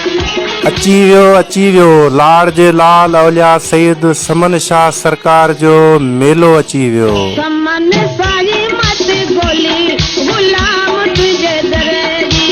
اچي ويو اچي ويو لاڙ جي لال اولياء سيد سمن شاهه سرڪار جو ميلو اچي ويو. سمن سائين مت گولي غلام تنهنجي در جي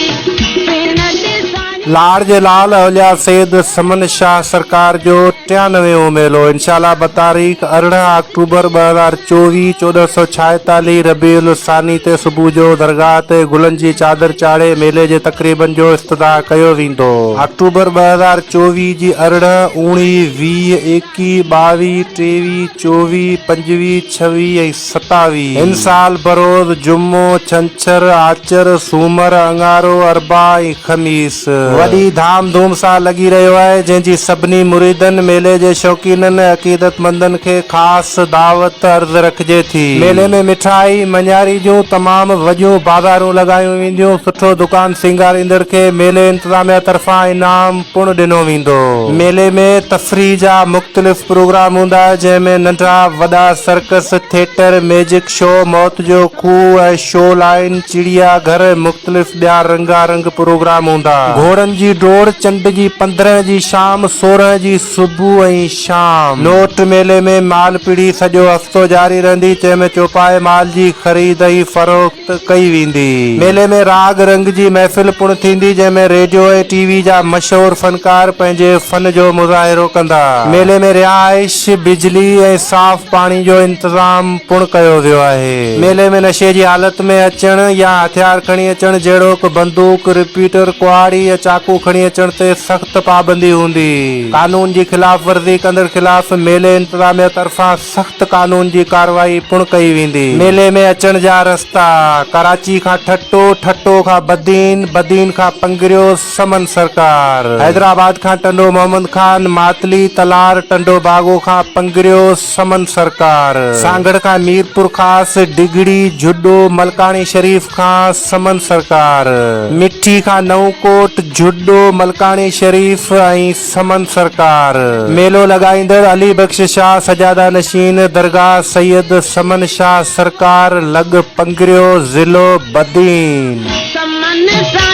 پڻ ڏسان. لاڙ جي لال اولياء سيد سمن شاهه سرڪار جو ٽيانويون ميلو انشاء الله بتاريخ 18 آڪٽوبر 2024 1446 ربيع الثاني تي صبح جو درگاهه تي گلن جي چادر چاڙهي ميلي جي تقريبن جو افتتاح ڪيو ويندو. آڪٽوبر 2024 جي 18، اوڻيهه، 20، 21، 22، 23، 24، 25، 26 ۽ 27 هن سال بروز جمعو، ڇنڇر، آچر، سومر، اڱارو، اربع ۽ خميس وڏي ڌام ڌوم سان لڳي رهيو آهي، جنهن جي سڀني مريدن، ميلي جي شوقينن ۽ عقيدتمندن کي خاص دعوت عرض رکجي ٿي. ميلي ۾ مٺائي، مڃاري جون تمام وڏيون بازارون لڳايون وينديون، سٺو دڪان سينگاريندڙ کي ميلي انتظاميا طرفان انعام پڻ ڏنو ويندو. ميلي ۾ تفريح جا مختلف پروگرام هوندا، جنهن ۾ ننڍا وڏا سرڪس، ٿيٽر، ميجڪ شو، موت جو کوهه ۽ شو لائين، چڙيا گهر ۽ مختلف ٻيا رنگا رنگ پروگرام هوندا. گهوڙن جي ڊوڙ چنڊ جي 15 جي شام، 16 جي صبح ۽ شام. نوٽ، ميلي ۾ مال پڙي سڄو هفتو جاري رهندي، جنهن ۾ چوپائي مال جي خريد ۽ فروخت ڪئي ويندي. ميلي ۾ راڳ رنگ جي محفل پڻ ٿيندي، جنهن ۾ ريڊيو ۽ ٽي وي جا مشهور فنڪار پنهنجي فن جو مظاهرو ڪندا. ميلي ۾ رهائش، بجلي ۽ صاف پاڻي جو انتظام پڻ ڪيو ويو آهي. ميلي ۾ نشي جي حالت ۾ اچڻ يا هٿيار کڻي اچڻ جهڙوڪ بندوق، رپيٽر، ڪهاڙي يا چاقو کڻي اچڻ تي سخت پابندي هوندي. قانون جي خلاف ورزي ڪندڙ خلاف ميلي انتظاميه طرفان سخت قانون جي ڪارروائي پڻ ڪئي ويندي. ميلي ۾ اچڻ جا رستا، ڪراچي کان ٺٽو، ٺٽو کان بدين، بدين کان پنگريو، سمن سرڪار، حيدرآباد کان ٽنڊو محمد خان، ماتلي، تلار، ٽنڊو باگو کان پنگريو، سمن سرڪار، سانگهڙ کان ميرپورخاص، ڊگهڙي، جهڏو، ملڪاڻي شريف کان سمن سرڪار، مٺي کان نئون ڪوٽ، جهڏو، ملڪاڻي شريف ۽ سمن سرڪار. ميلو لڳائيندڙ علي بخش شاهه سجاده نشين، درگاهه سيد سمن شاهه سرڪار، لڳ پنگريو، ضلعو بدين. سمن سائين.